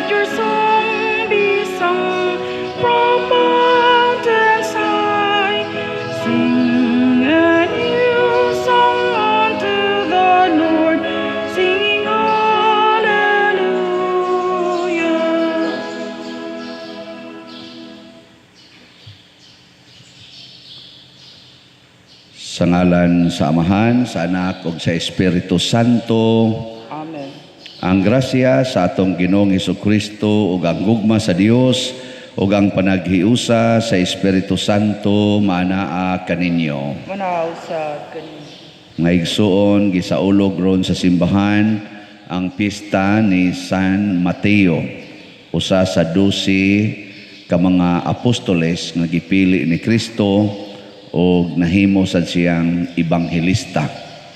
Let your song be sung from mountains high. Sing a new song unto the Lord, singing hallelujah. Sa ngalan sa Amahan, sa Anak ug sa Espiritu Santo. Amen. Ang grasya sa atong Ginoong Hesukristo ug ang gugma sa Dios ug ang panaghiusa sa Espiritu Santo maanaa kaninyo. Manaw sa kanin. Nga igsuon, gisaulog ron sa simbahan ang pista ni San Mateo, usa sa 12 ka mga apostoles nga gipili ni Kristo og nahimo sad siyang ebanghelista.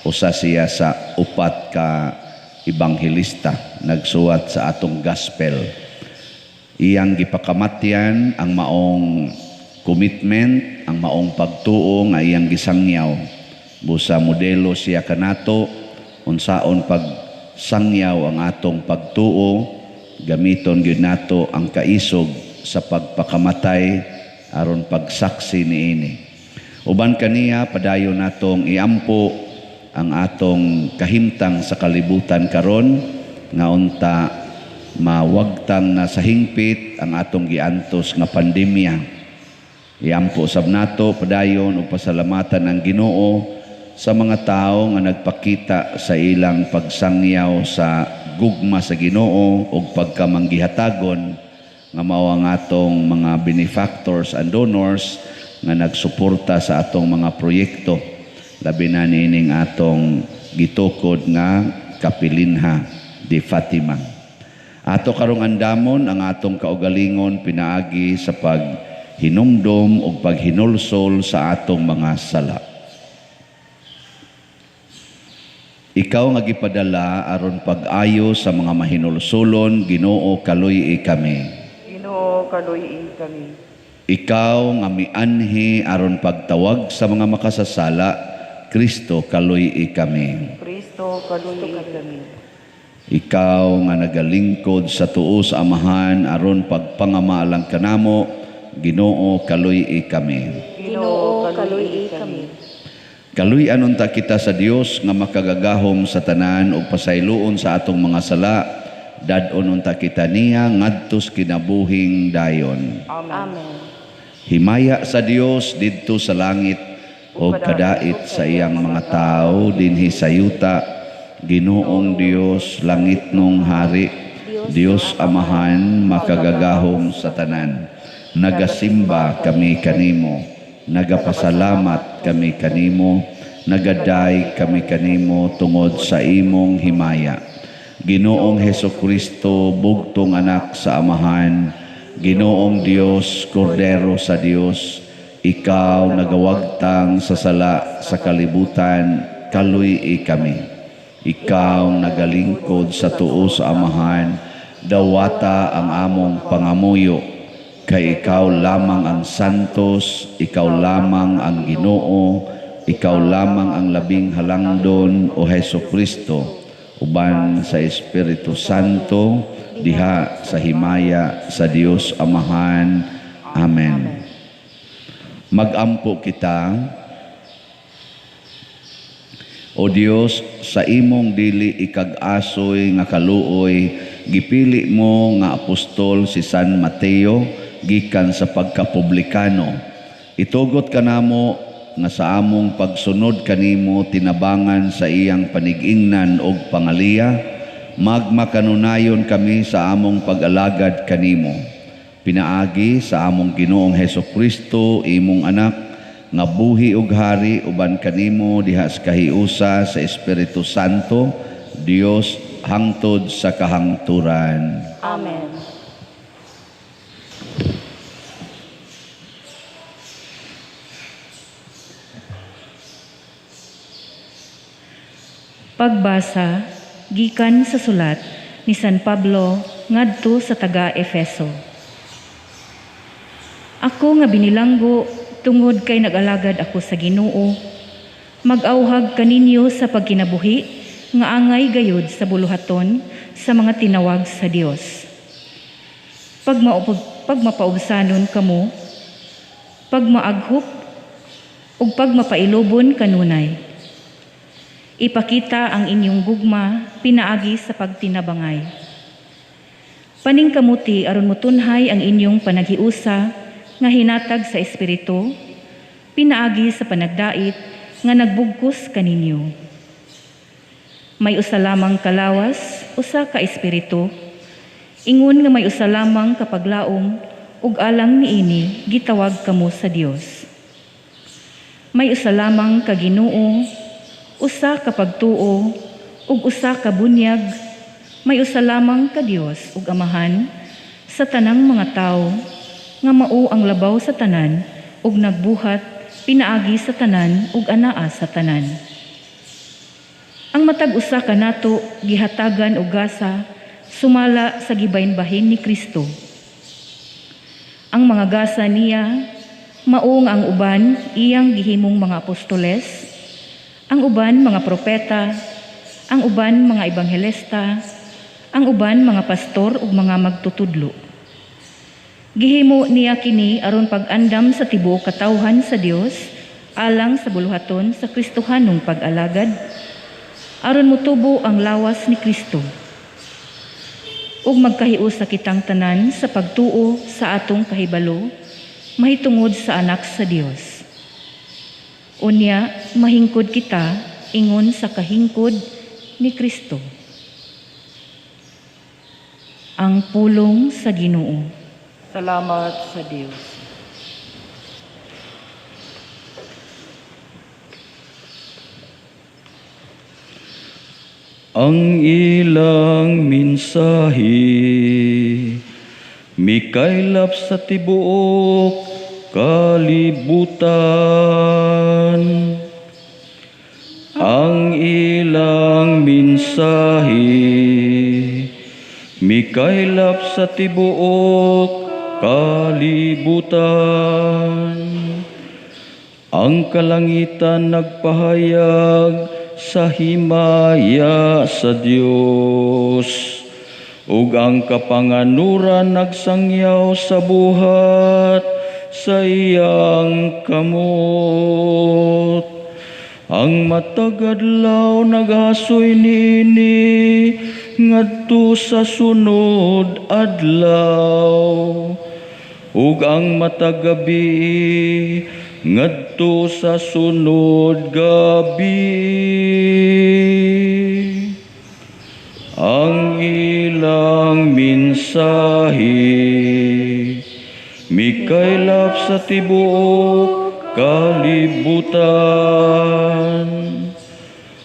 Usa siya sa 4 ka ebanghelista nagsuwat sa atong gospel. Iyang gipakamatyan ang maong commitment, ang maong pagtuo nga iyang gisangyaw. Busa modelo siya kanato unsaon pagsangyaw ang atong pagtuo, gamiton gyud nato ang kaisog sa pagpakamatay aron pagsaksi niini. Uban kaniya padayon natong iampo ang atong kahimtang sa kalibutan karon nga unta mawagtang na sa hingpit ang atong giantos nga pandemya. Iampo sab nato padayon ug pasalamatan ang Ginoo sa mga tawo nga nagpakita sa ilang pagsangyaw sa gugma sa Ginoo ug pagkamanggihatagon nga mao ang atong mga benefactors and donors nga nagsuporta sa atong mga proyekto, labi na niining atong gitukod nga Kapilinha de Fatima. Ato karong andamon ang atong kaugalingon pinaagi sa paghinumdom ug paghinulsol sa atong mga sala. Ikaw nga gipadala aron pag-ayo sa mga mahinulsolon, Ginoo, kaluy-i kami. Ginoo, kaluy-i kami. Ikaw nga mianhi aron pagtawag sa mga makasasala, Kristo, kaluy-i kami. Kristo, kaluy-i kami. Ikaw nga nagalingkod sa tuo sa Amahan aron pagpangamalang kanamo, Ginoo, kaluy-i kami. Ginoo, kaluy-i kami. Kaluy-an unta kita sa Dios nga makagagahom sa tanan ug pasayloon sa atong mga sala, dad-on unta kita niya ngadto sa kinabuhing dayon. Amen. Himaya sa Dios didto sa langit o kadait sa iyang mga tao dinhi sa yuta, Ginoong Dios, langit nung hari, Dios Amahan, makagagahom sa tanan. Nagasimba kami kanimo, nagapasalamat kami kanimo, nagaday kami kanimo tungod sa imong himaya. Ginoong Hesukristo, bugtong anak sa Amahan, Ginoong Dios, Kordero sa Dios, ikaw nagawagtang sa sala sa kalibutan, kaluy-i kami. Ikaw nagalingkod sa tuo sa Amahan, dawata ang among pangamuyo, kay ikaw lamang ang santos, ikaw lamang ang Ginoo, ikaw lamang ang labing halangdon, o Hesukristo, uban sa Espiritu Santo, diha sa himaya sa Dios Amahan. Amen. Magampo kita. O Dios, sa imong dili ikag-asoy nga kaluoy, gipili mo nga apostol si San Mateo gikan sa pagkapublikano. Itugot kanamo nga sa among pagsunod kanimo tinabangan sa iyang panigingnan og pangaliya, magmakanunayon kami sa among pag-alagad kanimo. Pinaagi sa among Ginoong Hesukristo, imong anak, nga buhi ug hari uban kanimo diha sa kahiusa sa Espiritu Santo, Dios hangtod sa kahangturan. Amen. Pagbasa gikan sa sulat ni San Pablo ngadto sa taga-Efeso. Ako nga binilanggo tungod kay nag-alagad ako sa Ginoo, mag-auhag kaninyo sa pagkinabuhi nga angay gayud sa buluhaton sa mga tinawag sa Dios. Pagmapaubsanon kamo, pagmaaghop ug pagmapailobon kanunay. Ipakita ang inyong gugma pinaagi sa pagtinabangay. Paningkamuti aron motunhay ang inyong panaghiusa nga hinatag sa Espiritu, pinaagi sa panagdait nga nagbugkos kaninyo. May usa lamang kalawas, usa ka espiritu, ingon nga may usa lamang ka paglaom ug alang niini gitawag kamo sa Dios. May usa lamang ka Ginoo, usa ka pagtuo ug usa ka bunyag, may usa lamang ka Dios ug Amahan sa tanang mga tawo nga mao ang labaw sa tanan ug nagbuhat pinaagi sa tanan ug anaa sa tanan. Ang matag usa kanato gihatagan og gasa sumala sa gibahin-bahin ni Kristo. Ang mga gasa niya mao nga ang uban iyang gihimong mga apostoles, ang uban mga propeta, ang uban mga ebanghelista, ang uban mga pastor ug mga magtutudlo. Gihimo niya kini aron pag-andam sa tibuok katawhan sa Dios alang sa buluhaton sa Kristohanong pag-alagad, aron motubo ang lawas ni Kristo ug magkahiusa kitang tanan sa pagtuo sa atong kahibalo mahitungod sa Anak sa Dios. Unya mahingkod kita ingon sa kahingkod ni Kristo. Ang pulong sa Ginoo. Salamat sa Dios. Ang ilang mensahe mikaylap sa tibuok kalibutan. Ang ilang mensahe mikaylap sa tibuok kalibutan. Ang kalangitan nagpahayag sa himaya sa Dios, ug ang kapanganuran nagsangyaw sa buhat sa iyang kamot. Ang matag adlaw naghasoy niini ngadto sa sunod adlaw, ug ang matag gabi ngadto sa sunod gabi. Ang ilang mensahe mikaylap sa tibuok kalibutan.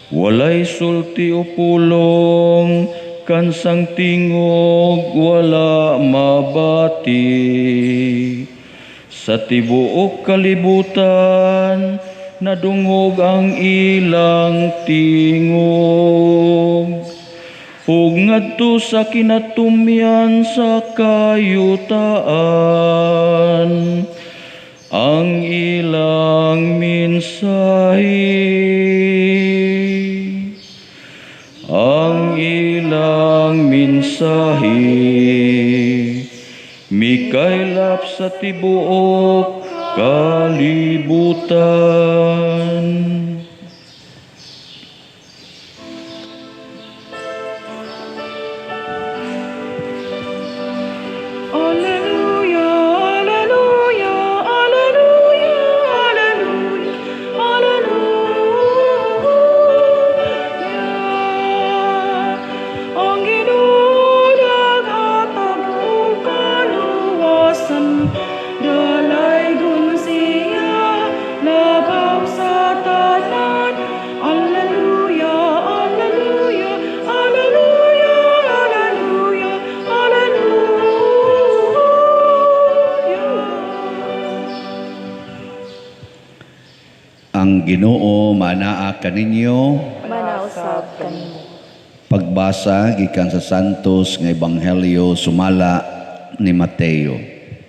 Walay sulti o pulong, kansang tingog wala mabati. Sa tibuok kalibutan, nadungog ang ilang tingog. Ug ngadto sa kinatumyan sa kayutaan, ang ilang mensahe. Ang ilang mensahe mikaylap sa tibuok kalibutan. Alleluia, alleluia, alleluia, alleluia, alleluia. Ang Ginoo naghatag og kaluwasan, dalaygon siya labaw sa tanan. Alleluia, alleluia, alleluia, alleluia, alleluia. Ang Ginoo manaa kaninyo. Manausab kanimo. Pagbasa gikan sa Santos nga Ebanghelyo sumala ni Mateo.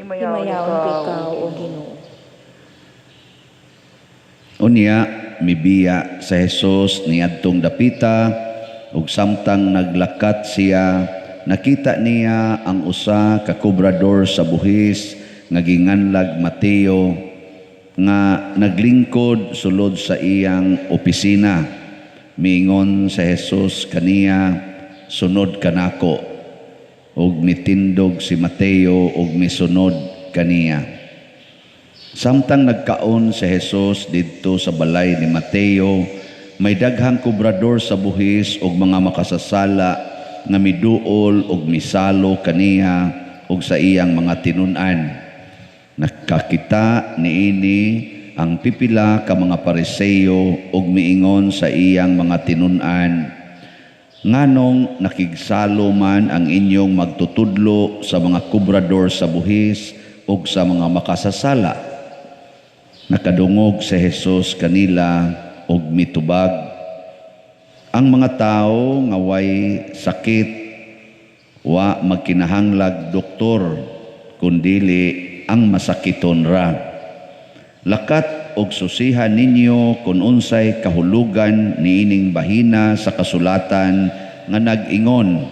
Himayaon Himayaon ikaw, O Ginoo. Unya mibiya sa Jesus niadtong dapita ug samtang naglakat siya nakita niya ang usa ka kobrador sa buhis nga ginganlag Mateo nga naglingkod sulod sa iyang opisina. Miingon sa Jesus kaniya, "Sunod kanako." Ug mitindog si Mateo ug misunod kaniya. Samtang nagkaon si Jesus didto sa balay ni Mateo, may daghang kobrador sa buhis ug mga makasasala nga miduol ug misalo kaniya ug sa iyang mga tinun-an. Nakakita niini ang pipila ka mga Pariseo ug miingon sa iyang mga tinun-an, "Nganong nakigsalo man ang inyong magtutudlo sa mga kobrador sa buhis ug sa mga makasasala?" Nakadungog si Jesus kanila ug mitubag, "Ang mga tao nga way sakit wa magkinahanglag doktor, kundili ang masakiton ra. Lakat og susihan ninyo kung unsay kahulugan niining bahina sa kasulatan nga nag-ingon,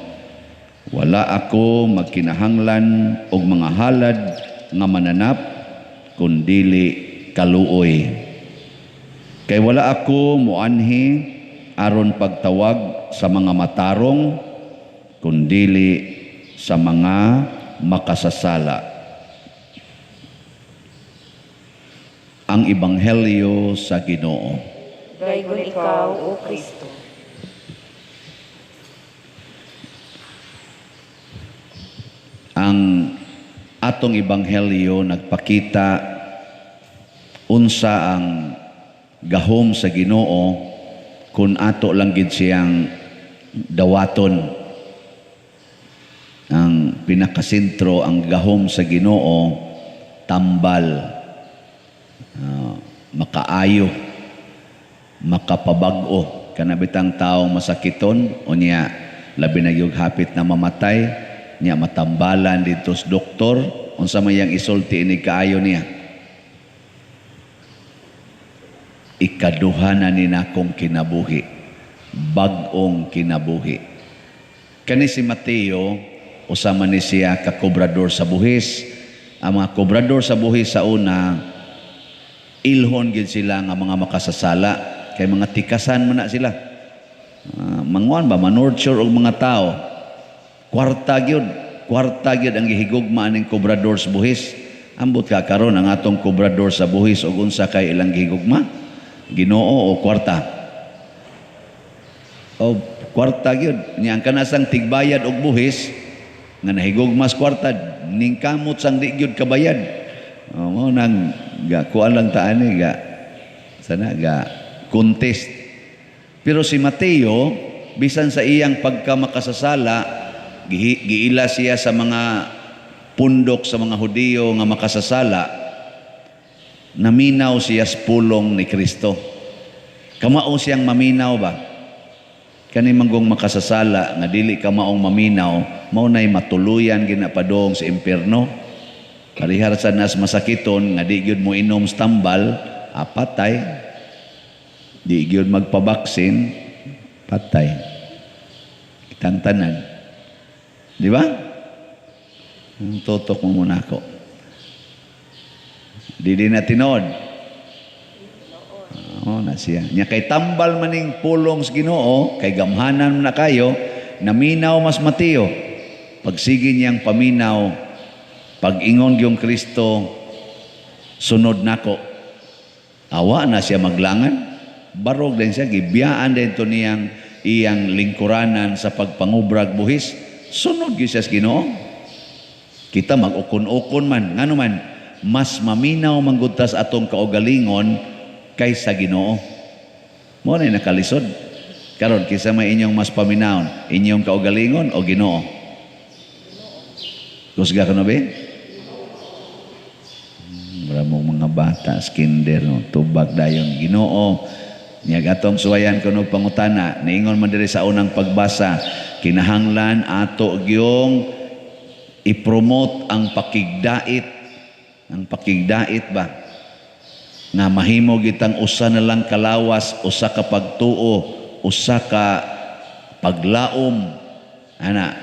'Wala ako magkinahanglan og mga halad nga mananap, kundili kaluoy.' Kay wala ako muanhi aron pagtawag sa mga matarong, kundili sa mga makasasala." Ang Ebanghelyo sa Ginoo. Daygon ikaw, O Kristo. Ang atong Ebanghelyo nagpakita unsa ang gahom sa Ginoo kung ato lang gid siyang dawaton. Ang pinakasentro ang gahom sa Ginoo, tambal, makaayo, makapabag-o. Kana bitang taong masakiton unya labi na gyud hapit na mamatay, nya matambalan didto sa doktor, unsa may iyang isulti ini kaayo niya? Ikaduha na ni nakong kinabuhi, bag-ong kinabuhi. Kani si Mateo, usa man ni siya ka kobrador sa buhis. Ang mga kobrador sa buhis sa una, ilhon gid sila nga mga makasasala, kay mga tikasan man na sila. Manguan ba, manurture og mga tao. Kwarta gyud, kwarta gyud ang gihigugma aning kobrador sa buhis. Ambot ka karon ang atong kobrador sa buhis og unsa kay ilang gihigugma? Ginoo o kwarta? O kwarta gyud. Nya ang kanasang tigbayad og buhis nga nahigugmas kwarta, ningkamot sang di gyud kabayad. O, mao nang ga kuan lang ta ani ga sana ga contest. Pero si Mateo, bisan sa iyang pagkamakasasala, giila siya sa mga pundok sa mga Hudiyo nga makasasala, naminaw siya sa pulong ni Kristo. Kamao siyang maminaw ba? Kani manggong makasasala nga dili ka maong maminaw, mao nay matuluyan ginapadong sa impierno. Parihar sa nas masakiton nga di gyud mo inom sa tambal, patay. Di gyud magpabaksin, patay. Kitang tanan. Di ba? Tutok mo muna ako. Di na tinod. Oo, na siya. Nya kay tambal maning pulong sa Ginoo, kay gamhanan na kayo, naminaw mas Mateo. Pagsige niyang paminaw, pag-ingon yung Kristo, sunod nako. Awa na siya maglangan. Barog din siya, gibiyaan din to niyang iyang lingkuranan sa pagpangubrag buhis. Sunod gyud siya sa Ginoo. Kita mag-ukon-ukon man, ngano man, mas maminaw manggudtas atong kaugalingon kaysa Ginoo. Mo na nakalisod. Karon kinsa may inyong mas paminawon, inyong kaugalingon o Ginoo? Kusga kuno be? Mura mong mga bata, kinder, no? Tubag dayon Ginoo. Nya atong suwayan kuno pangutana, niingon man diri sa unang pagbasa, kinahanglan ato gyung i-promote ang pakigdait. Ang pakigdait ba? Nga mahimo gitang usa na lang kalawas, usa ka pagtuo, usa ka paglaom. Ana,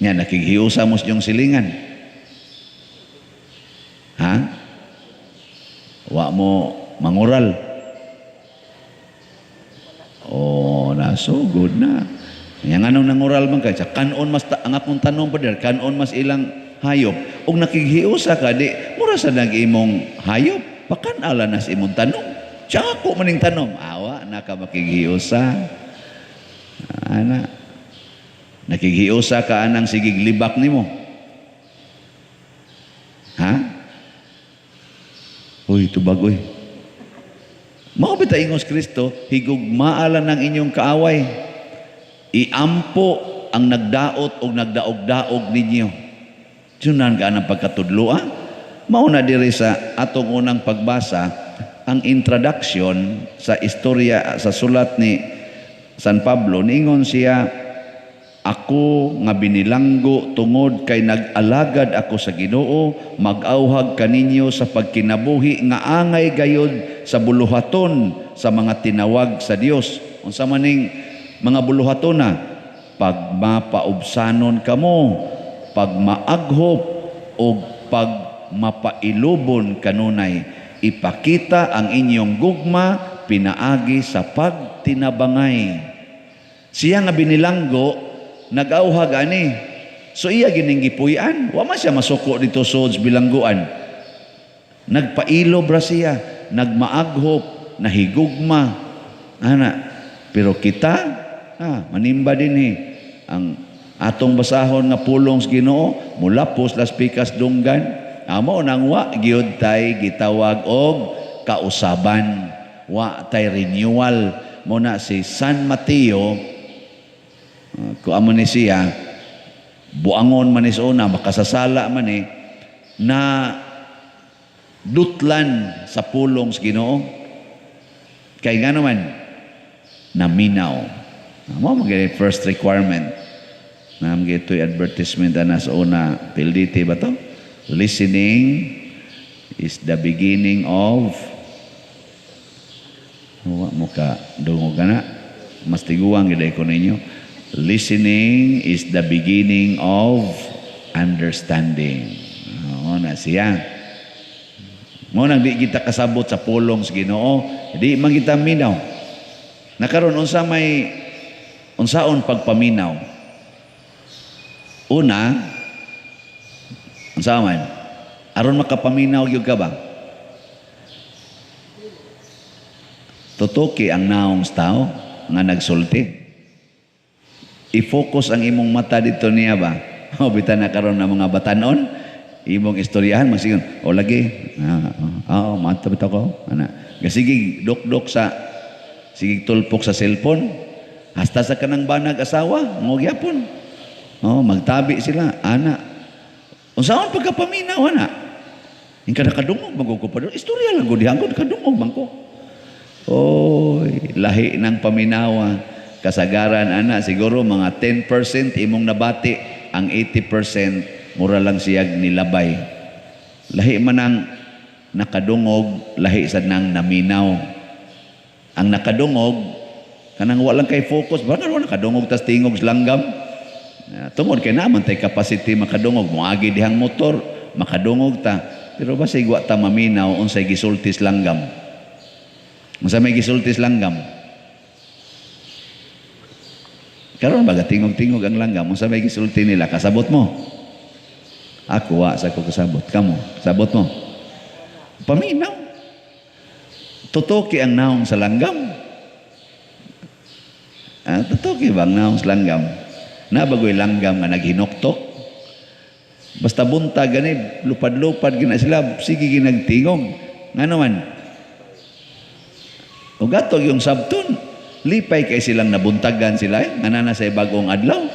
Nya nakighiusa mo sa inyong silingan. Ha? Wa mo mangural. Oh, nasugod na. Yang anong nangural man kay sa kanon mas ta, ang akong tanong pa der, kanon mas ilang hayop. Ug nakighiusa ka di mura sa nag imong hayop, pakan-ala na sa imong tanong. Siya ako maning tanong, awa na ka makighiusa. Ana. Nakighiusa ka anang sigig libak nimo. Ha? Uy, tubag uy. Mao bita ingos Kristo, higugmaala ng inyong kaaway. Iampo ang nagdaot o nagdaog-daog ninyo. Sunan ka ng pagkatudlo, ah? Mao na diri sa atong unang pagbasa, ang introduction sa istorya sa sulat ni San Pablo, niingon siya, "Ako nga binilanggo tungod kay nag-alagad ako sa Ginoo, mag-auhag kaninyo sa pagkinabuhi nga angay gayod sa buluhaton sa mga tinawag sa Dios." Unsa maning mga buluhaton na? Pagmapaubsanon kamo, pagmaaghop o pagmapailubon kanunay. Ipakita ang inyong gugma pinaagi sa pagtinabangay. Siya nga binilanggo nag-auhag ani. So iya gining gipuy-an, wa man siya masuko dito sa bilangguan. Nagpailob ra siya, nagmaaghop, nahigugma. Ana, pero kita manimba dinhi ang atong basahon nga pulong sa Ginoo mulapos las pikas dunggan. Amo nang wa gyud tay gitawag og kausaban, wa tay renewal. Mo na si San Mateo, ku amo ni siya, buangon man ni sa una, makasasala man ni, na dutlan sa pulong sa Ginoo. Kay nga naman, naminaw. Mo magiging first requirement. Na ito'y advertisement na sa una, PLDT ba to? Listening is the beginning of, wa mo ka dungog ka na, mas tiguang gid ko ninyo. Listening is the beginning of understanding. Oo na siya. Mo nang di kita kasabot sa pulong sa Ginoo, di man kita minaw. Nakaron unsa may unsaon pagpaminaw? Una, unsa man? Aron makapaminaw gyud ka ba? Tutuki ang naong sa tao nga nagsulti. I-focus ang imong mata dito niya ba? O bitan na karon ng mga batanon, imong istoryahan magsigon, o lagi, mata bitaw ko, ana. Sige dok-dok sa sige tulpok sa cellphone, hasta sa kanang banag asawa, mo gyapon. Oh, magtabi sila, ana. Unsaon pagkapaminaw ana? Ingka nakadungog magugod pa doon. Istorya lang gud hangod kadungog man ko. Oy, lahi ng paminawa. Kasagaran ana siguro mga 10% imong nabati, ang 80% mura lang siyag nilabay. Lahi man ang nakadungog, lahi sad nang naminaw. Ang nakadungog kanang wa lang kay focus, ba wala nakadungog tas tingog sa langgam. Tungod kay naman tay capacity makadungog, moagi dihang motor, makadungog ta. Pero basig wa ta maminaw unsay gisulti sa langgam. Unsa may gisulti sa langgam? Karon ba tingog-tingog ang langgam, unsa may gisulti nila, kasabot mo? Ako wa sa ko kasabot, kamo sabot mo. Paminaw. Tutuki ang naong sa langgam. Tutuki ba ang naong sa langgam? Nabagoy langgam nga naghinuktok. Basta buntag gani, lupad-lupad gina sila, sige ginagtingog. Ngano man? O gatog yung sabton, lipay kay silang nabuntagan sila, eh. Nga na sa bagong adlaw.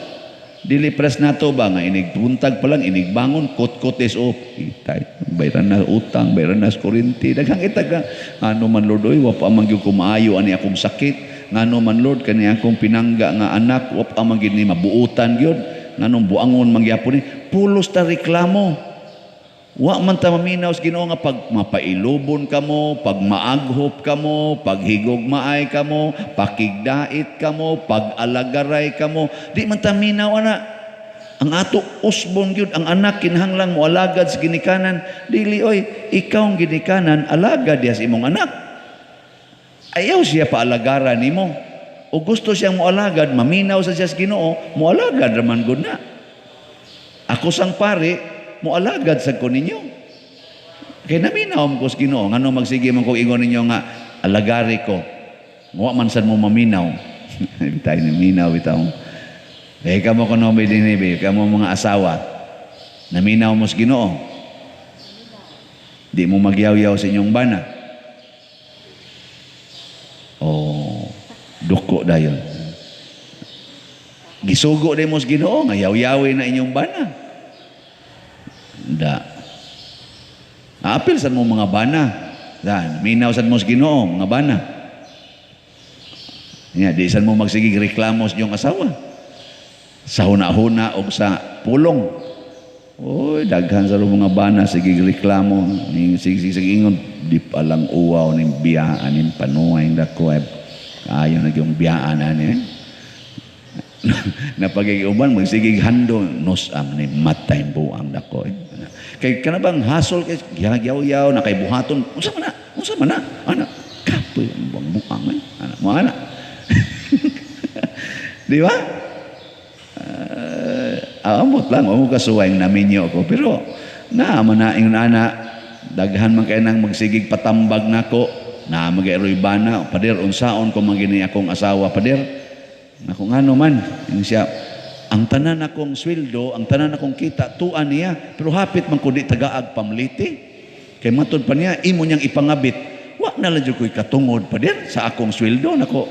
Dili pres nato ba nga inig buntag pa lang, inig bangon, kot-kot is op. Itay, bayran na utang, bayran na sa kuryente. Daghang itag nga, ano man Lord, oy, wa pa man gyud ko maayo ani akong sakit. Ngano man Lord, kani akong pinangga nga anak, wa pa man gyud ni mabuotan gyud. Nganong buangon man gyapon ni, pulos ta reklamo. Wa man ta maminaw sa Ginoo nga pag mapailubon kamo, pag maaghop kamo, paghigugmaay kamo, pakigdait kamo, pag-alagaray kamo, di man ta minaw ana. Ang ato usbon gyud ang anak kinahanglang moalagad sa ginikanan. Dili oy, ikaw ang ginikanan, alagad diha sa imong anak. Ayaw siya paalagaran nimo. O gusto siyang moalagad, maminaw sa siya sa Ginoo, moalagad raman gud na. Ako sang pare, moalagad sa ko ninyo. Kay naminaw mo ko sa Ginoo, ngano magsige man ko ingon ninyo nga alagari ko. Wa man sad mo maminaw. Bitay ni minaw bitaw. Eh kamo kuno may dinhi, kamo mga asawa. Naminaw mo sa Ginoo. Di mo magyaw-yaw sa inyong bana. Oh, duko dayon. Gisugo din mo sa Ginoo nga yaw-yawi na inyong bana. Da. Apil sad mo mga bana. Dan, minaw sad mo sa Ginoo mga bana. Nya, di sad mo magsigig reklamo sa inyong asawa. Sa huna-huna o sa pulong. Oy, daghan sa mga bana sige reklamo ning sige sige ingon di pa lang uwaw ning biyaan ning panuay dako ay ayo na gyung biyaan ani. Napagig uban magsigig hando nos am ni matay buang dako. Eh. Kay kana bang hasol kay gyaw-yaw na kay buhaton, unsa man na? Unsa man na? Ana kapoy ang buang buang eh. Ana mo ana. Di ba? Amot lang mo kasuway naminyo ko pero naa man na ingon ana daghan man kay nang magsigig patambag nako naa magay bana, "Pader, unsaon ko man gini akong asawa, pader?" Nako, ngano man? Ingon siya, "Ang tanan akong sweldo, ang tanan akong kita tuan niya, pero hapit man ko di tagaag pamliti kay matud pa niya imo niyang ipangabit. Wa na lang jud ko'y katungod, pader, sa akong sweldo." Nako,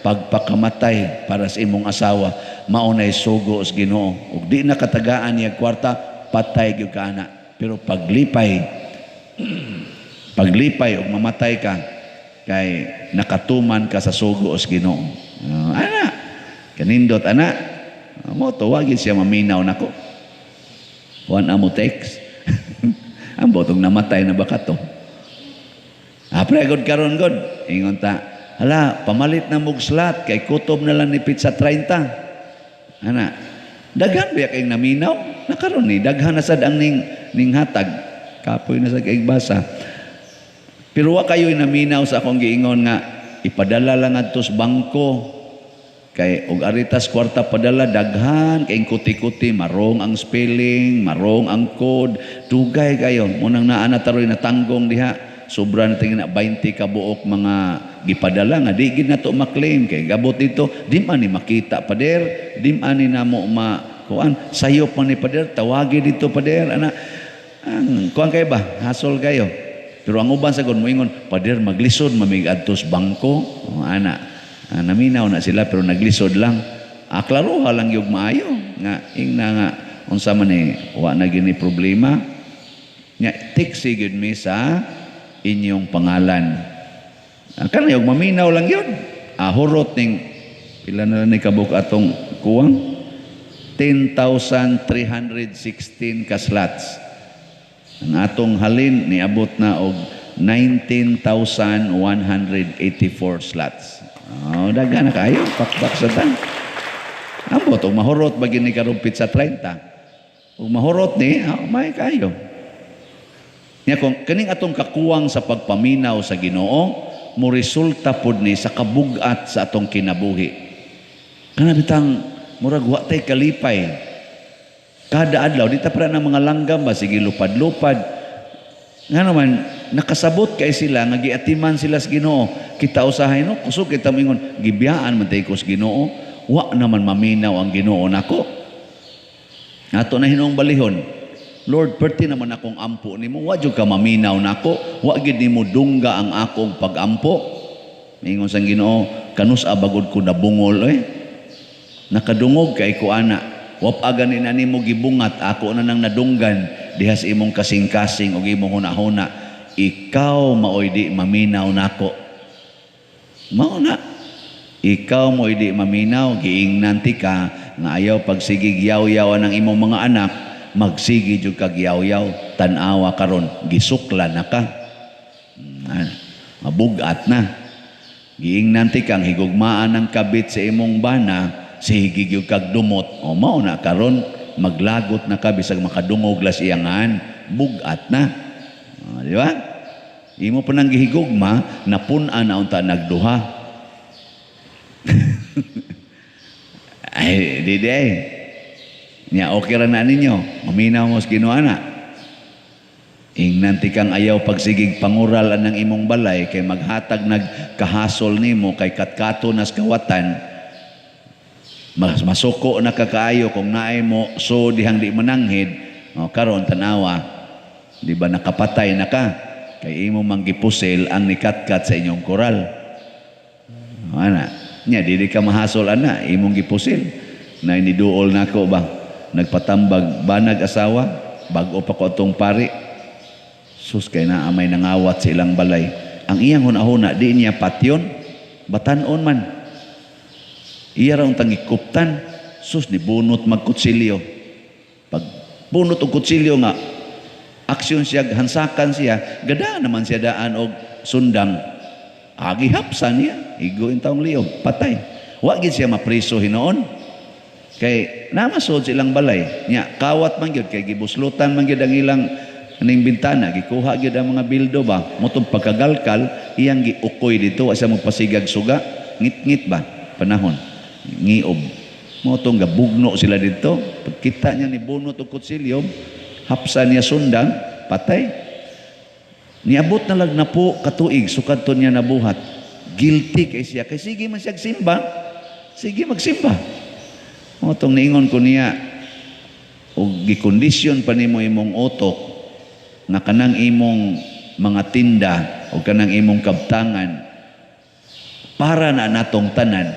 pagpakamatay para sa imong asawa mao nay sugo sa Ginoo. Ug di na katagaan niya kwarta, patay gyud ka ana. Pero paglipay, paglipay ug mamatay ka kay nakatuman ka sa sugo sa Ginoo. Ana kanindot ana mo tuwagin siya maminaw nako. Wan amo text ang botong namatay na baka to. Pre, god karon god ingon ta, "Hala, pamalit na mog slot kay kutob na lang ni pizza 30." Ana, daghan ba kayong naminaw? Nakaron ni daghan na sad ang ning hatag. Kapoy na sa kay basa. Pero wa kayo'y naminaw sa akong giingon nga ipadala lang adto sa bangko. Kay og aritas kwarta padala daghan kay kuti-kuti, marong ang spelling, marong ang code, dugay kayo. Munang naa na taroy natanggong diha. Sobra na tingin na 20 ka buok mga gipadala nga di gid nato maklaim kay gabot dito di man ni makita, pader, di man ni namo ma kuan, sayop man ni, pader, tawagi dito, pader. Ana ang kuan kay ba, hasol kayo. Pero ang uban sa moingon, "Pader, maglisod mamig adto sa bangko." Oh, ana. Ah, naminaw na sila pero naglisod lang. Ah, klaroha lang yung maayo nga ingna nga unsa man ni, wa na gini problema nya, tiksi gyud mi sa inyong pangalan. Ah, kana yung maminaw lang yun. Ah, hurot ning pila na lang ni kabuk atong kuwang 10,316 ka slots. Ang atong halin niabot na og 19,184 slots. Oh, daghan na kayo, pakpak sa tan. Ambot og mahurot ba gini karon pizza 30. Ug mahurot ni, oh, may kayo. Nya kung kaning atong kakuwang sa pagpaminaw sa Ginoo, mo resulta pod ni sa kabugat sa atong kinabuhi. Kana bitang murag wa tay kalipay. Kada adlaw di ta para ng mga langgam ba, sige lupad-lupad. Nga naman nakasabot kay sila nga giatiman sila sa Ginoo. Kita usahay no, kusog kita moingon gibiyaan man tay ko sa Ginoo. Wa naman maminaw ang Ginoo nako. Ato na hinuong balihon. Lord, perti naman akong ampo nimo, wa jud ka maminaw nako, wa gid nimo dungga ang akong pagampo. Ingon sang Ginoo, kanus abagod ko nabungol eh. Nakadungog kay ko ana. Wa pa gani na nimo gibungat, ako na nang nadunggan diha sa imong kasing-kasing ug imong hunahuna. Ikaw maoy di maminaw nako. Mao na. Ikaw mo'y di maminaw, giingnan ti ka nga ayaw pagsigig yaw-yawan ng imong mga anak, magsigi jud kag yaw-yaw, tan-awa karon gisukla na ka. Mabugat na. Giingnan ti kang higugmaan ng kabit sa imong bana, sige gyud kag dumot. O mao na karon Maglagot na ka bisag makadungog las iyangan, bugat na. Ah, di ba? Imo pa nang gihigugma, napun-an na unta nagduha. Ay, di di ay. Nya okay ra na ninyo. Maminaw mo sa Ginoo ana. Ingnan ti kang ayaw pagsigig pangural anang imong balay kay maghatag nagkahasol nimo kay katkato nas kawatan. Mas masuko na ka kaayo kung naay mo so dihang di mananghid. O, karon tanawa, di ba nakapatay na ka kay imo manggipusil ang nikatkat sa inyong koral. O, ana, nya dili ka mahasol ana imong gipusil. Na iniduol nako ba nagpatambag banag asawa bag-o pa ko atong pari. Sus kay naa may nangawat sa ilang balay. Ang iyang hunahuna di niya patyon, batan-on man. Iya ra untang gikuptan. Sus ni bunot magkutsilyo. Pag bunot og kutsilyo nga aksyon siya, hansakan siya, gada naman siya daan og sundang. Agi hapsa niya, igo in taong liog, patay. Wa gid siya mapriso hinoon. Kay namasod silang balay. Nya kawat man gyud kay gibuslutan man gyud ang ilang aning bintana, gikuha gyud ang mga bildo ba. Motong pagkagalkal iyang giukoy dito, wa siya magpasigag suga, ngit-ngit ba panahon ngiob. Motong gabugno sila dito. Pagkita niya ni bunot og kutsilyo, hapsa niya sundang, patay. Niabot na lag na po katuig sukad to niya nabuhat. Guilty kay siya kay sige man siya simba. Sige magsimba. Motong niingon ko niya og gikondisyon pa nimo imong utok nga kanang imong mga tinda o kanang imong kabtangan para na natong tanan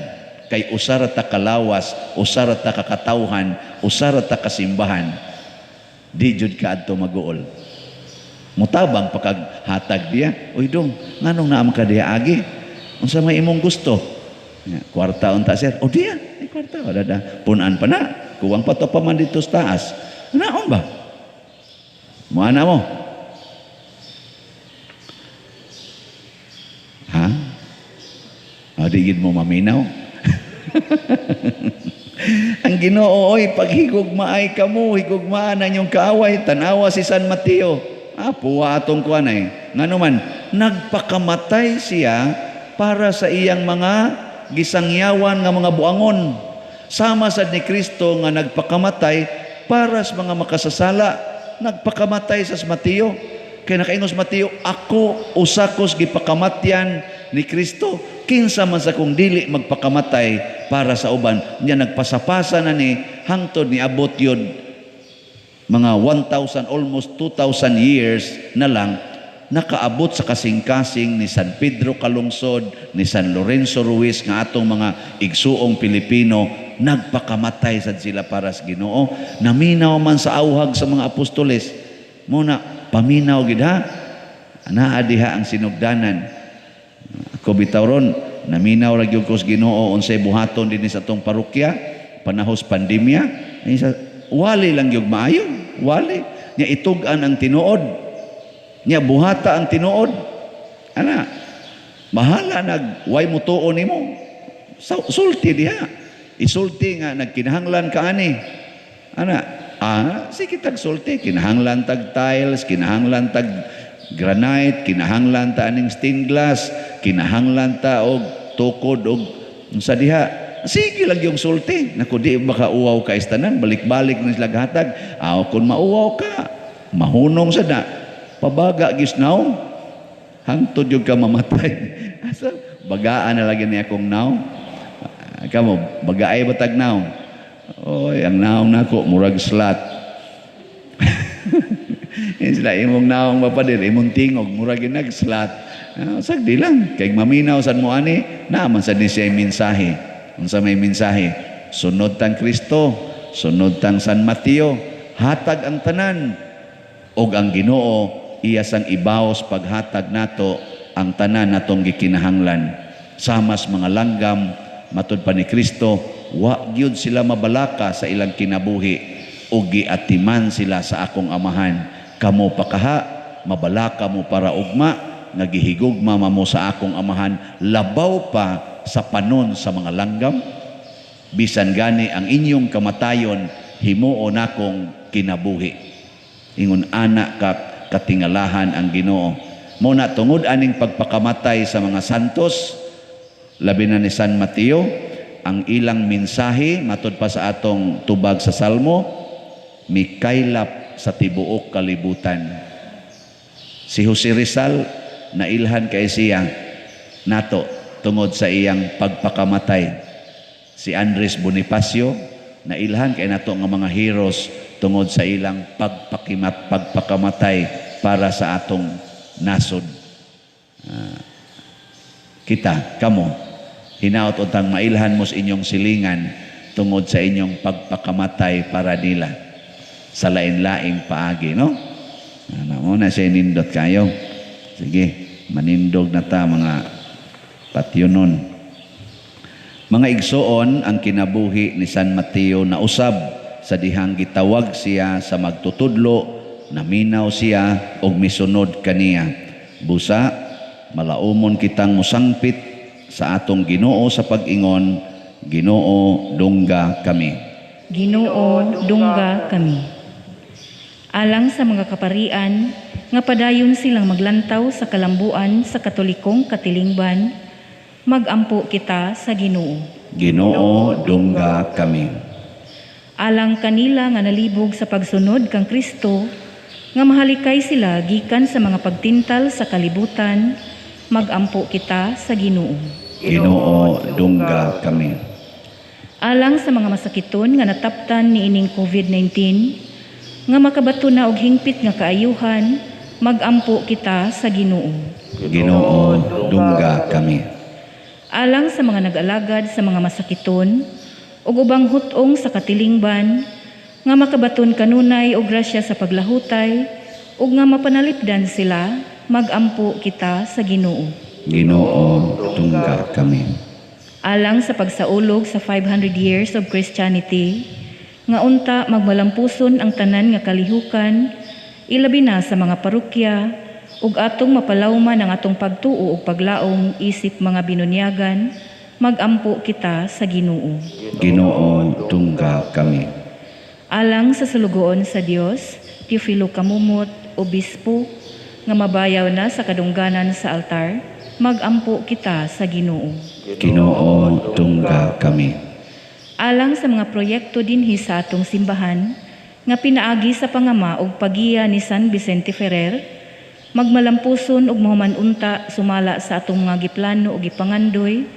kay usara ta kalawas, usara ta kakatawhan, usara ta kasimbahan, di jud ka adto maguol. Mutabang pakaghatag diya, uy dong, nganong naa man ka diya agi? Unsa may imong gusto? Ya, kwarta unta sir. O diya, ay kwarta wala da. Punan pa na, kuwang pa to pa man dito sa taas. Naon ba? Muana mo. Ha? O, di gid mo maminaw. Ang Ginoo oy paghigugmaay kamo, higugmaan ang inyong kaaway. Tanawa si San Mateo. Ah, puwa atong kuan ay. Ngano man, nagpakamatay siya para sa iyang mga gisangyawan nga mga buangon. Sama sad ni Kristo nga nagpakamatay para sa mga makasasala. Nagpakamatay sa Mateo. Kay nakaingos Mateo, ako usakos gipakamatyan ni Kristo. Kinsa man sa kung dili magpakamatay para sa uban. Nya nagpasapasa na ni hangtod ni abot yun mga 1,000, almost 2,000 years na lang nakaabot sa kasing-kasing ni San Pedro Calungsod, ni San Lorenzo Ruiz nga atong mga igsuong Pilipino, nagpakamatay sad sila para sa Ginoo. Naminaw man sa auhag sa mga apostoles. Muna paminaw gid ha. Naa diha ang sinugdanan. Ako bitaw ron, naminaw ra gyud ko sa Ginoo unsay buhaton dinhi sa atong parokya panahos pandemya. Ay, sa, wali lang gyud maayo, wali nya itug-an ang tinuod. Nya buhata ang tinuod. Ana, bahala nag way mutuo nimo. Sulti diha. Isulti nga nagkinahanglan ka ani. Ana, sige tag sulti, kinahanglan tag tiles, kinahanglan tag granite, kinahanglan ta aning stained glass, kinahanglan ta og tukod og unsa diha. Sige lang yung sulti. Naku, di baka uwaw ka istanan, balik-balik na sila gatag. Aw, kung mauwaw ka, mahunong sa na. Pabaga gis naong, hangtod yung ka mamatay. Asa, bagaan na lagi niya akong naong. Kamo, bagaay batag naong. Oy, ang naong nako, murag slat. Sila imong naong mapadir, imong tingog, murag ginag slat. Sagdi lang, kay maminaw sad mo ani, naaman sad ni siya mensahe. Unsa may mensahe? Sunod tang Kristo, sunod tang San Mateo, hatag ang tanan. Og ang Ginoo iya sang ibaos paghatag nato ang tanan natong gikinahanglan. Samas mga langgam, matud pa ni Kristo, wa gyud sila mabalaka sa ilang kinabuhi ug giatiman sila sa akong amahan. Kamo pakaha, mabalaka mo para ugma, nagihigugma mamo sa akong amahan, labaw pa sa panon sa mga langgam. Bisan gani ang inyong kamatayon, himuon nakong kinabuhi. Ingon ana ka katingalahan ang Ginoo. Mo na tungod aning pagpakamatay sa mga santos, labi na ni San Mateo, ang ilang mensahe matud pa sa atong tubag sa Salmo, mikaylap sa tibuok kalibutan. Si Jose Rizal, nailhan kay siya nato tungod sa iyang pagpakamatay. Si Andres Bonifacio, nailhan kay nato nga mga heroes tungod sa ilang pagpakamatay para sa atong nasod. Kita, kamo, hinaot untang mailhan mo sa inyong silingan tungod sa inyong pagpakamatay para nila sa lain-laing paagi, no? Ano mo na siya nindot kayo. Sige, manindog na ta mga patyonon. Mga igsoon, ang kinabuhi ni San Mateo na usab sa dihang gitawag siya sa magtutudlo, naminaw siya og misunod kaniya. Busa, malaumon kitang musangpit sa atong Ginoo sa pag-ingon, Ginoo, dungga kami. Ginoo, dungga kami. Alang sa mga kaparian, nga padayon silang maglantaw sa kalambuan sa Katolikong katilingban, magampo kita sa Ginoo. Ginoo, dungga kami. Alang kanila nga nalibog sa pagsunod kang Kristo, nga mahalikay sila gikan sa mga pagtintal sa kalibutan, magampo kita sa Ginoo. Ginoo, dungga kami. Alang sa mga masakiton nga nataptan niining COVID-19, nga makabato na og hingpit nga kaayuhan, magampo kita sa Ginoo. Ginoo, dungga kami. Alang sa mga nag-alagad sa mga masakiton ug ubang hut-ong sa katilingban, nga makabaton kanunay og grasya sa paglahutay ug nga mapanalipdan sila, magampo kita sa Ginoo. Ginoo, dungga kami. Alang sa pagsaulog sa 500 years of Christianity, nga unta magmalampuson ang tanan nga kalihukan, ilabi na sa mga parokya, ug atong mapalawman ang atong pagtuo ug paglaom isip mga binunyagan, magampo kita sa Ginoo. Ginoo, dungga kami. Alang sa sulugoon sa Dios, Teofilo Camomot, obispo, nga mabayaw na sa kadungganan sa altar, magampo kita sa Ginoo. Ginoo, dungga kami. Alang sa mga proyekto dinhi sa atong simbahan, nga pinaagi sa pangama og pagiya ni San Vicente Ferrer, magmalampuson ug mahuman unta sumala sa atong mga giplano ug gipangandoy,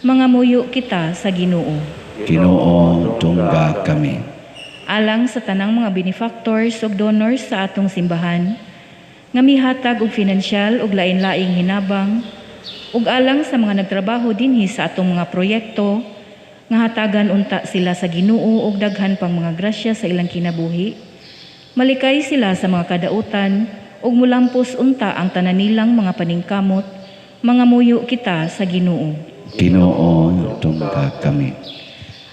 mga muyo kita sa Ginoo. Ginoo, dungga kami. Alang sa tanang mga benefactors ug donors sa atong simbahan, nga mihatag og finansyal ug lain-laing hinabang, ug alang sa mga nagtrabaho dinhi sa atong mga proyekto, nga hatagan unta sila sa Ginoo og daghan pang mga grasya sa ilang kinabuhi. Malikay sila sa mga kadautan ug mulampos unta ang tanan nilang mga paningkamot, mga muyo kita sa Ginoo. Ginoo, dungga kami.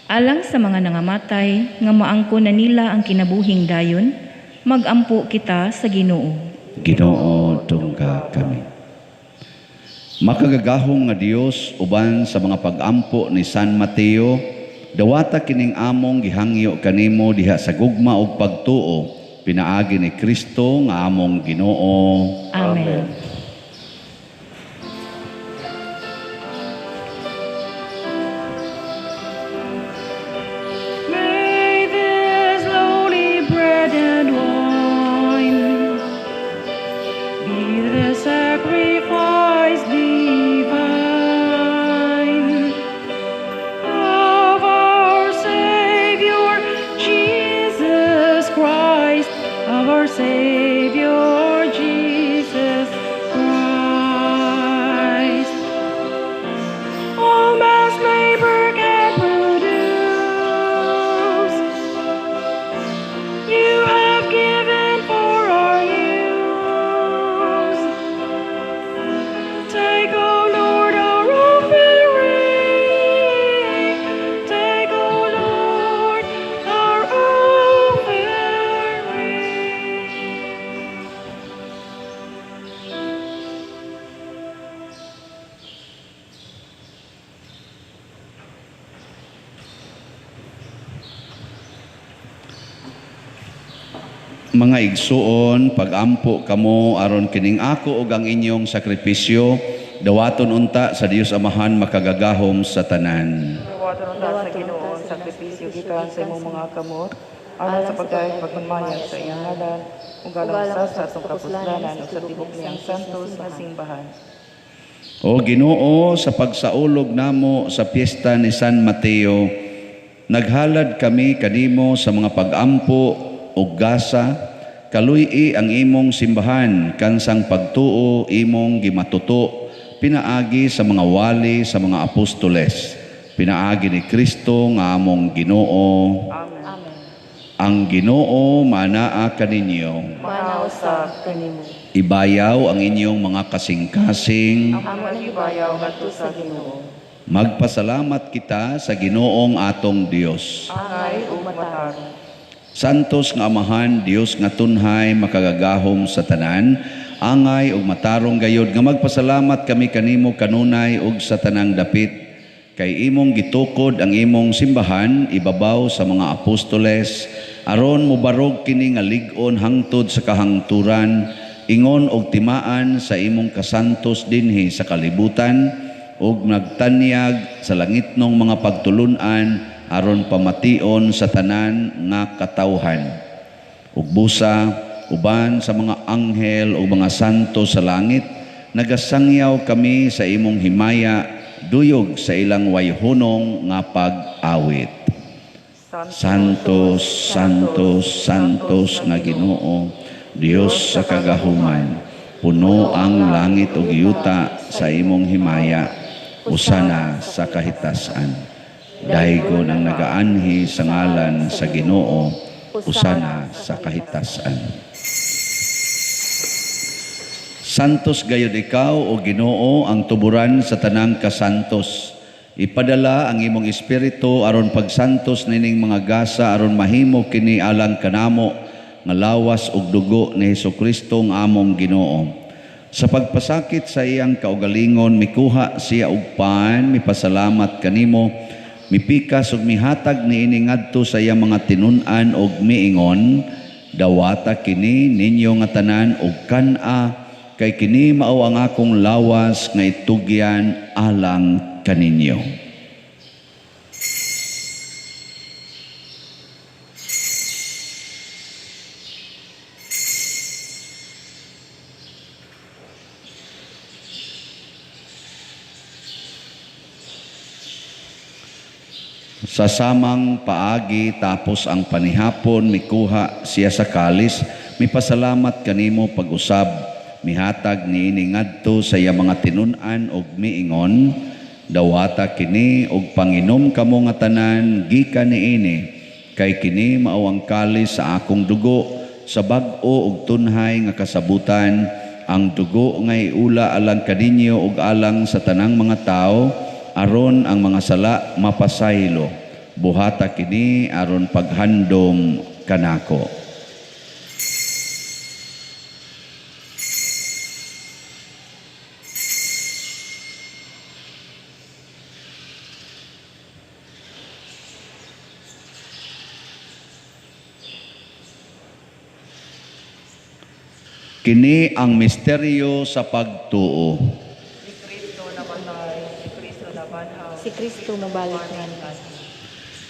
Alang sa mga nangamatay nga maangko na nila ang kinabuhing dayon, magampo kita sa Ginoo. Ginoo, dungga kami. Makagagahom nga Dios, uban sa mga pag-ampo ni San Mateo, dawata kining among gihangyo kanimo diha sa gugma ug pagtuo, pinaagi ni Kristo nga among Ginoo. Amen. May this lowly bread and wine be the sacrifice divine of our Savior Jesus Christ, of our Savior Jesus Christ. All man's labor can produce, you have given for our use. Take, O Lord, our offering. Take, O Lord, our offering. Mga igsuon, pagampo kamo aron kining ako ug ang inyong sakripisyo dawaton unta sa Dios Amahan makagagahom sa tanan. Dawaton unta sa Ginoo ang sakripisyo gikan sa imong mga kamot, alang sa pagdayeg pagpanmaya sa iyang ngalan, ug alang sa atong kapuslanan ug sa tibuok niyang santos nga simbahan. O Ginoo, sa pagsaulog namo sa piyesta ni San Mateo, naghalad kami kanimo sa mga pagampo ug gasa, kaluy-i ang imong simbahan kansang pagtuo imong gimatuto, pinaagi sa mga wali sa mga apostoles, pinaagi ni Kristo nga among Ginoo. Amen. Amen. Ang Ginoo manaa kaninyo. Manaw sa kanimo. Ibayaw ang inyong mga kasing-kasing. Amo ang gibayaw ngadto sa Ginoo. Magpasalamat kita sa Ginoong atong Dios. Angay ug matarong. Santos nga Amahan, Dios nga tunhay makagagahom sa tanan, angay ug matarong gayod nga magpasalamat kami kanimo kanunay ug sa tanang dapit, kay imong gitukod ang imong simbahan ibabaw sa mga apostoles, aron mobarog kini nga lig-on hangtod sa kahangturan, ingon og timaan sa imong kasantos dinhi sa kalibutan, ug nagtanyag sa langitnong mga pagtulun-an aron pamation sa tanan nga katawhan. Ug busa uban sa mga anghel ug mga santo sa langit, nagasangyaw kami sa imong himaya, duyog sa ilang wayhunong nga pag-awit. Santos, Santos, Santos nga Ginoo, Dios sa kagahuman, puno ang langit ug yuta sa imong himaya, usana sa kahitasan. Daygon ang nagaanhi sa ngalan sa Ginoo, usana sa kahitasan. Santos gayud ikaw o Ginoo ang tuburan sa tanang kasantos. Ipadala ang imong espiritu aron pagsantos nining mga gasa aron mahimo kini alang kanamo nga lawas ug dugo ni Hesukristo nga among Ginoo. Sa pagpasakit sa iyang kaugalingon mikuha siya og pan, mipasalamat kanimo, mipikas ug mihatag niini ngadto sa iyang mga tinun-an ug miingon, dawata kini ninyo nga tanan ug kan-a, kay kini mao ang akong lawas nga itugyan alang kaninyo. Sa samang paagi tapos ang panihapon, mikuha siya sa kalis, mipasalamat kanimo pag-usab, mihatag niini ngadto sa iya mga tinun-an og miingon, dawata kini og panginom kamo nga tanan gikan niini, kay kini mao ang kalis sa akong dugo, sa bag-o og tunhay nga kasabutan, ang dugo nga iula alang kaninyo ug alang sa tanang mga tawo, aron ang mga sala mapasaylo. Buhata kini aron paghandom kanako. Kini ang misteryo sa pagtuo. Si Kristo namatay, si Kristo nabanhaw, Si Kristo mabalik nganhi.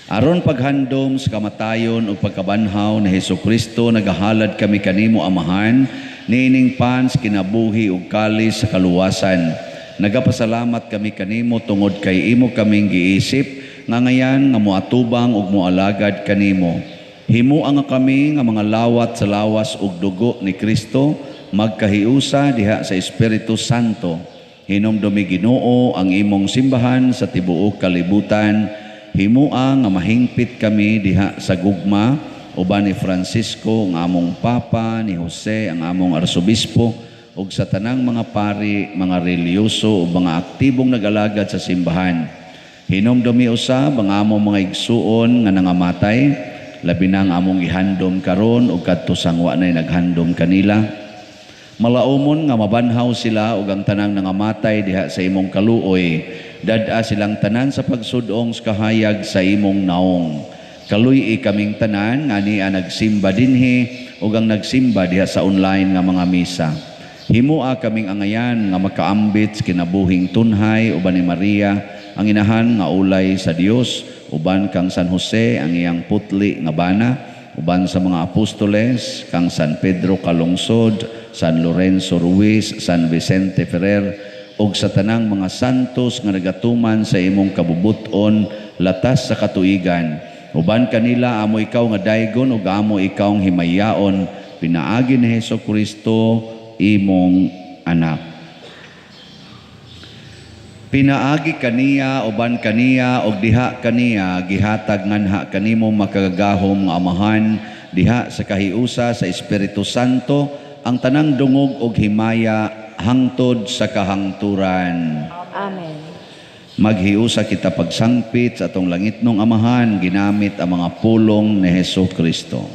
Aron paghandom sa kamatayon ug pagkabanhaw ni Hesukristo, nagahalad kami kanimo Amahan, niining pans kinabuhi ug kalis sa kaluwasan. Nagapasalamat kami kanimo tungod kay imo kaming giisip nga ngayan nga moatubang ug moalagad kanimo. Himua nga kami nga mga lawat sa lawas ug dugo ni Kristo, magkahiusa diha sa Espiritu Santo. Hinumdumi Ginoo ang imong simbahan sa tibuok kalibutan. Himua nga mahingpit kami diha sa gugma uban ni Francisco ang among Papa, ni Jose ang among Arsobispo, ug sa tanang mga pari, mga relihiyoso ug mga aktibong nag-alagad sa simbahan. Hinumdumi usab ang among mga igsuon nga nangamatay, labi na ang among gihandom karon ug kadto sang wa nay naghandom kanila. Malaumon nga mabanhaw sila ug ang tanang nangamatay diha sa imong kaluoy. Dad-a silang tanan sa pagsudong sa kahayag sa imong naong. Kaluy-i kaming tanan nga ania nagsimba dinhi ug ang nagsimba diha sa online nga mga misa. Himoa kaming angayan nga makaambit sa kinabuhing tunhay uban ni Maria ang inahan nga ulay sa Dios, uban kang San Jose ang iyang putli nga bana, uban sa mga apostoles kang San Pedro Calungsod, San Lorenzo Ruiz, San Vicente Ferrer ug sa tanang mga santos nga nagatuman sa imong kabubut-on latas sa katuigan. Uban kanila amo ikaw nga daygon ug amo ikaw ang himayaon pinaagi ni Hesus Kristo imong anak. Pinaagi kaniya, uban kaniya ug diha kaniya gihatag nganha kanimo makagagahom nga Amahan diha sa kahiusa sa Espiritu Santo ang tanang dungog ug himaya hangtod sa kahangturan. Amen. Maghiusa kita pagsangpit sa atong langitnong Amahan ginamit ang mga pulong ni Hesus Kristo.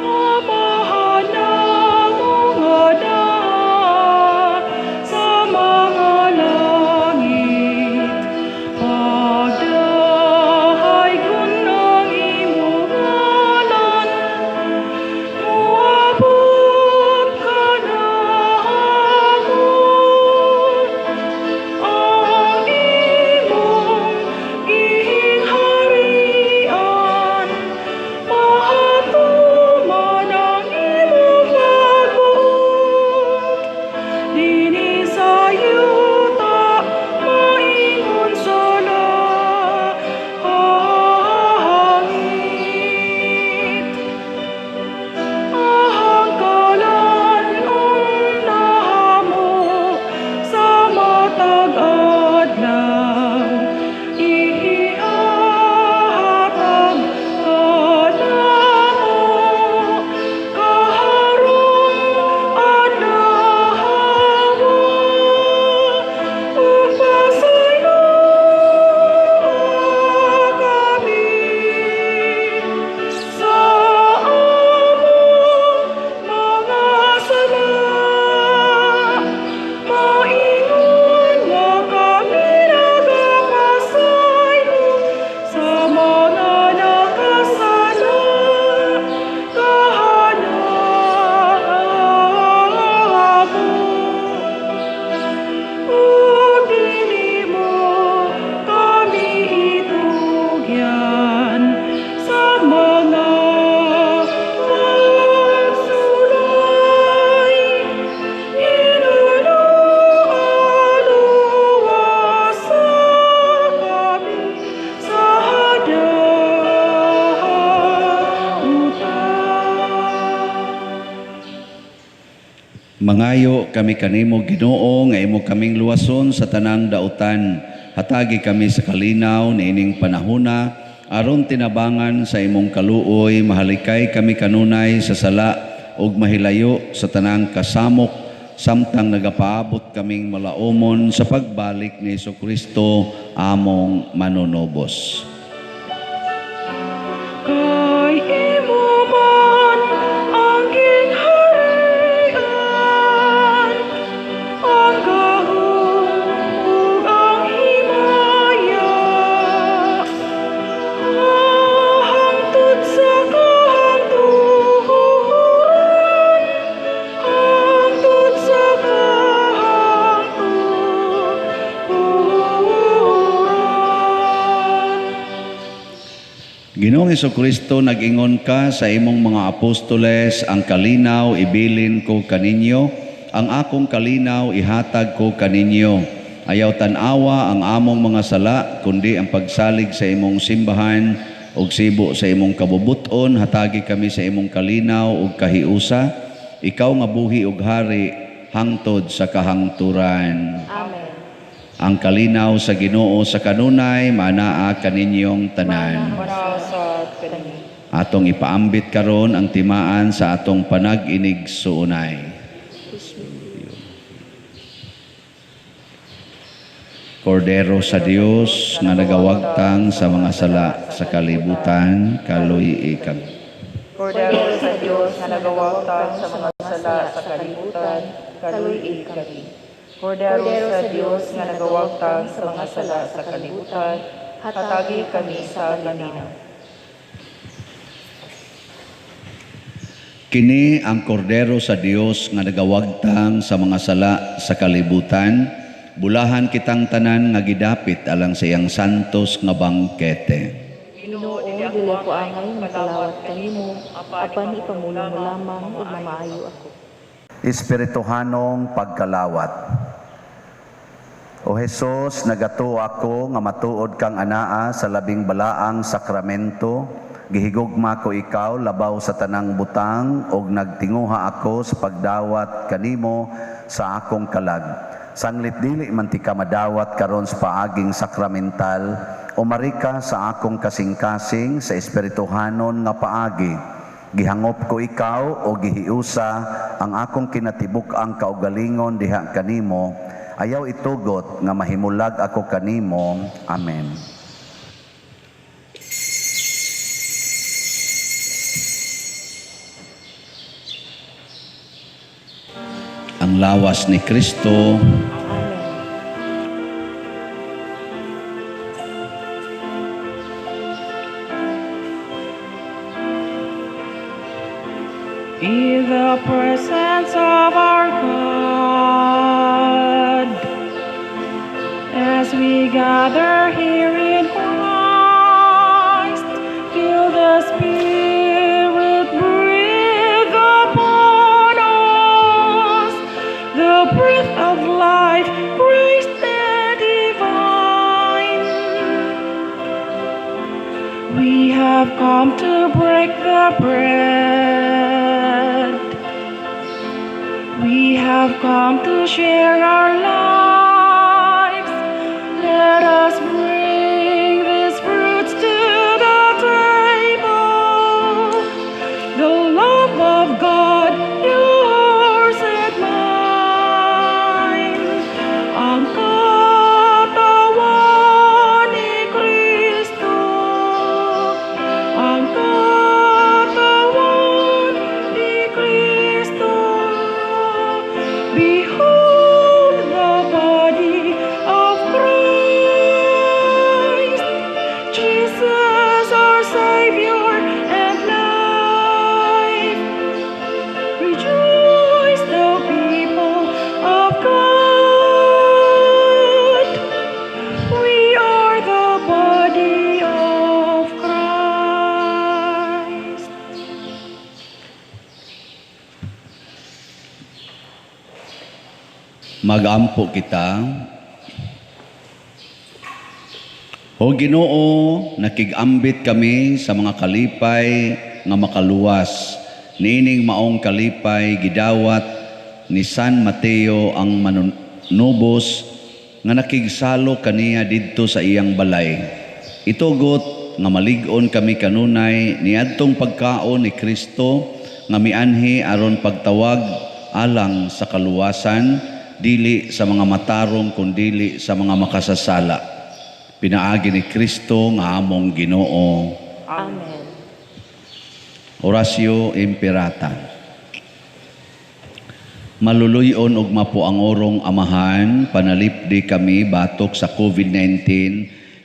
Amahan namo nga naa sa mga langit, pagdahaygon ang imong ngalan, moabot kanamo, ang imong gingharian, mahatuman ang imong pagbuot, dinhi sa yuta maingon sa langit. Ahang kalan-on namo sa matag adlaw, ihatag kanamo kaharong adlaw, ug pasayloa kami sa among mga sala, maingon nga kami nagapasaylo sa mga nakasala kanamo. Ug dili mo kami itugyan sa mga pagsulay, hinulua luwasa kami sa dautan. Mangayo kami kanimo, Ginoo, nga imo kaming luwason sa tanang dautan. Hatagi kami sa kalinaw niining panahona aron tinabangan sa imong kaluoy mahalikay kami kanunay sa sala ug mahilayo sa tanang kasamok samtang nagapaabot kaming malaumon sa pagbalik ni Kristo among manunubos. Kay imo man ang gingharian, ang gahom ug ang himaya, hangtod sa kahangturan, hangtod sa kahangturan. Ginoong Kristo, nag-ingon ka sa imong mga apostoles, "Ang kalinaw ibilin ko kaninyo, ang akong kalinaw ihatag ko kaninyo. Ayaw tan-awa ang among mga sala, kundi ang pagsalig sa imong simbahan ug sibo sa imong kabubuton, hatagi kami sa imong kalinaw ug kahiusa. Ikaw nga buhi ug hari hangtod sa kahangturan." Amen. Ang kalinaw sa Ginoo sa kanunay manaa kaninyong tanan. Manaa sad kaninyo. Atong ipaambit karon ang timaan sa atong panag-inig-suunay. Kordero sa Dios nga nagawagtang sa mga sala sa kalibutan, kaluy-i kami. Kordero sa Dios nga nagawagtang sa mga sala sa kalibutan, kaluy-i kami. Kordero sa Dios nga nagawagtang sa mga sala sa kalibutan, hatagi kami sa kalinaw. Kini ang kordero sa Dios nga nagawagtang sa mga sala sa kalibutan, bulahan kitang tanan nga gidapit alang sa iyang santos nga bangkete. Ginoo, dili ako angay makalawat kanimo, apan ipamulong mo lamang ug mamaayo ako. Espirituhanong pagkalawat. O Hesus, nagatuo ako nga matuod kang anaa sa labing balaang sakramento. Gihigugma ko ikaw labaw sa tanang butang ug nagtinguha ako sa pagdawat kanimo sa akong kalag. Sanglit dili man ti ka madawat karon sa paaging sakramental, umari ka sa akong kasing-kasing sa espirituhanon nga paagi. Gihangop ko ikaw o gihiusa ang akong kinatibuk-ang kaugalingon diha kanimo. Ayaw itugot nga mahimulag ako kanimo. Amen. Ang lawas ni Kristo. Amen. In the presence of our God, as we gather here in Christ, feel the Spirit breathe upon us, the breath of life, grace and divine. We have come to break the bread. We have come to share our lives. Let us bring these fruits to the table. The love of God, yours and mine. Ang katawan ni Kristo, ang katawan ni Kristo. Behold the body of Christ, Jesus our Savior and life. Rejoice, the people of God. We are the body of Christ. Magampo kita. O Ginoo, nakig-ambit kami sa mga kalipay nga makaluwas. Niining maong kalipay gidawat ni San Mateo ang manunubos nga nakigsalo kaniya didto sa iyang balay. Itugot nga malig-on kami kanunay niadtong pagkaon ni Kristo nga mianhi aron pagtawag alang sa kaluwasan, dili sa mga matarong kundili sa mga makasasala. Pinaagi ni Kristo nga among Ginoo. Amen. Oratio Imperata. Maluluyon ug mapuangorong Amahan, panalipdi kami batok sa COVID-19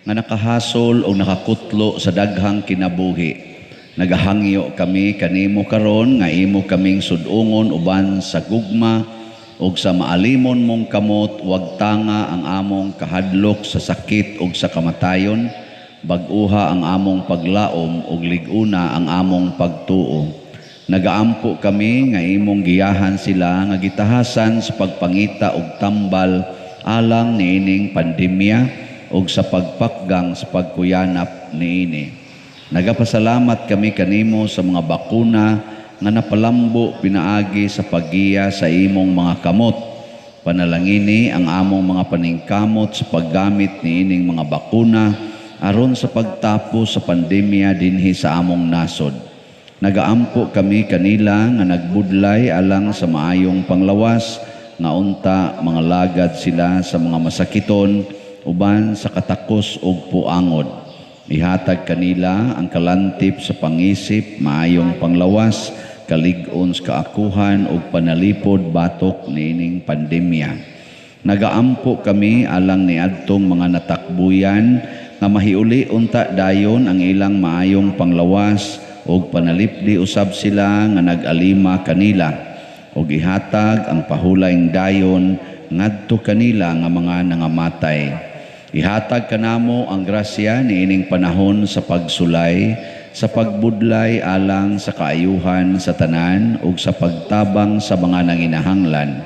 nga nakahasol o nakakutlo sa daghang kinabuhi. Nagahangyo kami kanimo karon nga imo kaming sud-ungon uban sa gugma ug sa maalimon mong kamot, wag tanga ang among kahadlok sa sakit ug sa kamatayon, bag-uha ang among paglaom ug lig-una ang among pagtuo. Nagaampo kami nga imong giyahan sila nga gitahasan sa pagpangita og tambal alang niining pandemya ug sa pagpakgang sa pagkuyanap niini. Nagapasalamat kami kanimo sa mga bakuna nga napalambo pinaagi sa paggiya sa imong mga kamot. Panalangini ang among mga paningkamot sa paggamit niining mga bakuna aron sa pagtapos sa pandemya dinhi sa among nasod. Nagaampo kami kanila nga nagbudlay alang sa maayong panglawas, nga unta mga lagad sila sa mga masakiton uban sa katakos ug puangod. Ihatag kanila ang kalantip sa pangisip, maayong panglawas, kalig-on sa kaakuhan ug panalipod batok niining pandemya. Nagaampo kami alang niadtong mga natakbuyan nga mahiuli unta dayon ang ilang maayong panglawas ug panalipdi usab sila nga nag-alima kanila ug ihatag ang pahulayng dayon ngadto kanila nga mga nangamatay. Ihatag kanamo ang grasya niining panahon sa pagsulay, sa pagbudlay alang sa kaayuhan sa tanan ug sa pagtabang sa mga nanginahanglan.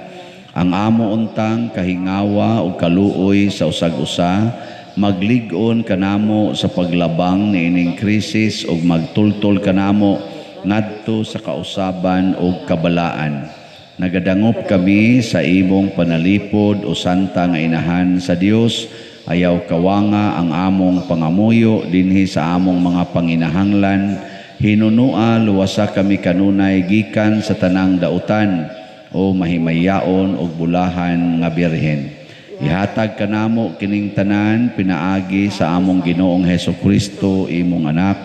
Ang amo untang kahingawa ug kaluoy sa usag-usa maglig-on kanamo sa paglabang niining krisis ug magtultol kanamo ngadto sa kausaban ug kabalaan. Nagadangop kami sa imong panalipod o santa nga inahan sa Dios. Ayaw kawanga ang among pangamuyo dinhi sa among mga panginahanglan. Hinunua luwasa kami kanunay gikan sa tanang dautan o mahimayaon ug bulahan nga Birhen. Ihatag kanamo kining tanan pinaagi sa among Ginoong Hesus Kristo, imong anak,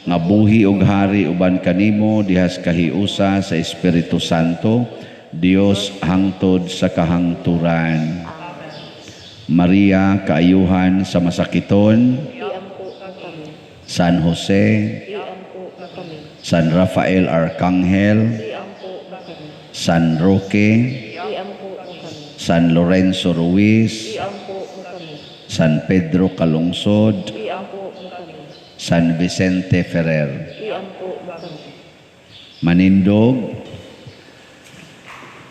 nga buhi ug hari uban kanimo dihas kahiusa sa Espiritu Santo, Dios hangtod sa kahangturan. Maria, kaayuhan sa masakiton, Iampo mo kami. San Jose, Iampo mo kami. San Rafael Arcangel, Iampo mo kami. San Roque, Iampo mo kami. San Lorenzo Ruiz, Iampo mo kami. San Pedro Calungsod, Iampo mo kami. San Vicente Ferrer. Iampo mo kami. Manindog,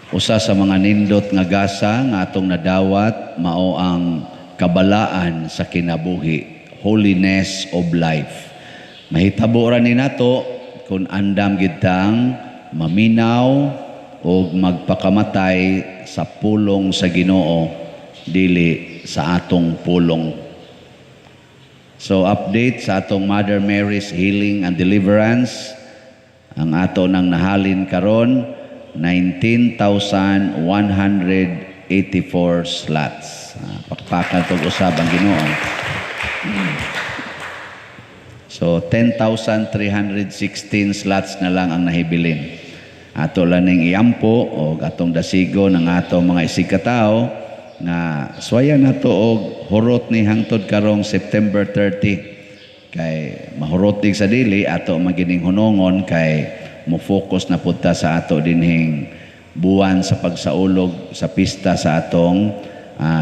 usa sa mga nindot nga gasa nga atong nadawat mao ang kabalaan sa kinabuhi, holiness of life. Mahitabo ra ni nato kung andam gid tang maminaw og magpakamatay sa pulong sa Ginoo, dili sa atong pulong. So update sa atong Mother Mary's Healing and Deliverance, ang ato nang nahalin karon 19,184 slots. Pakpakan tog usab ang Ginoo. So 10,316 slots na lang ang nahibilin. Ato lang ning iampo og atong dasigo ng atong mga isigkatao nga swaya nato og hurot ni hangtod karong September 30, kay mahurot dig sa dili ato magining hunongon kay mo focus na pud ta sa ato dinhing buwan sa pagsaulog sa pista sa atong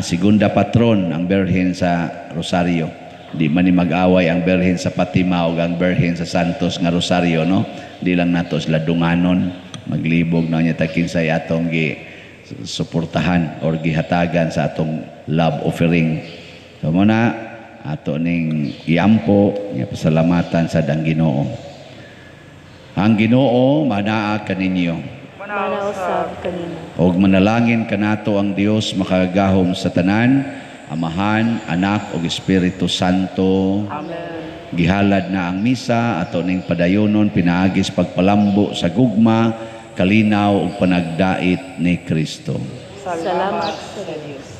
segunda patron, ang Birhen sa Rosario. Di man ni mag-away ang Birhen sa Fatima o ang Birhen sa Santos nga Rosario, no? Di lang nato sila dunganon, maglibog na niya ta kinsay atong gi suportahan or gihatagan sa atong love offering. So muna ato ning iampo nga pasalamatan sa dang Ginoo. Ang Ginoo manaa kaninyo. Mana usab kanimo. Og manalangin kanato ang Dios makagagahom sa tanan, Amahan, Anak ug Espiritu Santo. Amen. Gihalad na ang misa, ato ning padayonon pinaagis pagpalambo sa gugma, kalinaw ug panagdait ni Kristo. Salamat sa Dios.